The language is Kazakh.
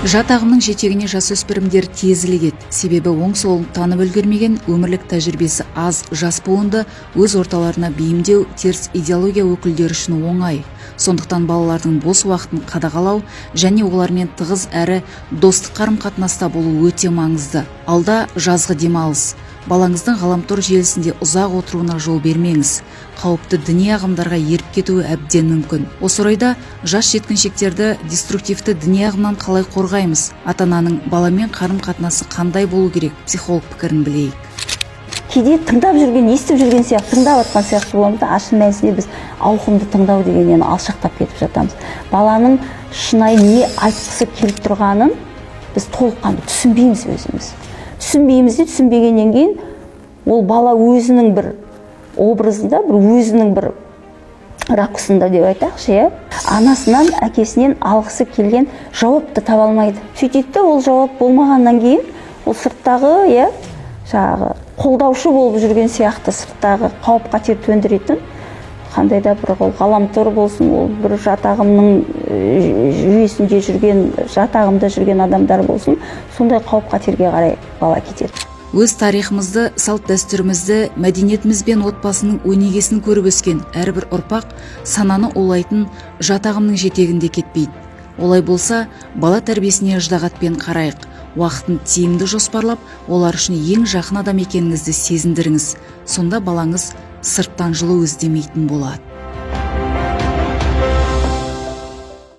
Жат ағымның жетегіне жасөспірімдер тез ілігеді. Себебі оң солын танып үлгермеген, өмірлік тәжірибесі аз жас буынды өз орталарына бейімдеу теріс идеология өкілдері үшін оңай. Сондықтан балалардың бос уақытын қадағалау және олармен тығыз әрі достық қарым-қатынаста болу өте маңызды. Алда жазғы демалыс. Балаңыздың ғаламтор желісінде ұзақ отыруына жол бермеңіз. Қауіпті діни ағымдарға еріп кетуі әбден мүмкін. Осы орайда жас жеткіншектерді деструктивті діни ағымнан қалай қорғаймыз? Ата ананың баламен қарым қатынасы қандай болу керек? Психолог пікірін білейік. Кейде тыңдап жүрген, естіп жүрген сияқты, тыңдап жатқан сияқты боламыз да, а шын мәнісінде біз ауқымды тыңдау дегеннен алшақтап кетіп жатамыз. Баланың шынайы не айтқысы келіп тұрғанын біз толыққанды түсінбейміз, өзіміз түсінбейміз де. Түсінбегеннен кейін ол бала өзінің бір образында, бір өзінің бір ракурсында деп айтайықшы, иә, анасынан, әкесінен алғысы келген жауапты таба алмайды. Сөйтеді де, ол жауап болмағаннан кейін ол сырттағы, иә, жаңағы қолдаушы болып жүрген сияқты сырттағы қауіп қатер төндіретін қандай да бір, ол ғаламтор болсын, ол бір жат ағымның жүйесінде жүрген, жат ағымда жүрген адамдар болсын, сондай қауіп қатерге қарай бала кетеді. Өз тарихымызды, салт дәстүрімізді, мәдениетіміз бен отбасының өнегесін көріп өскен әрбір ұрпақ сананы улайтын жат ағымның жетегінде кетпейді. Олай болса, бала тәрбиесіне ыждағатпен қарайық. Уақытын тиімді жоспарлап, олар үшін ең жақын адам екеніңізді сезіндіріңіз. Сонда балаңыз сырттан жылу іздемейтін болады.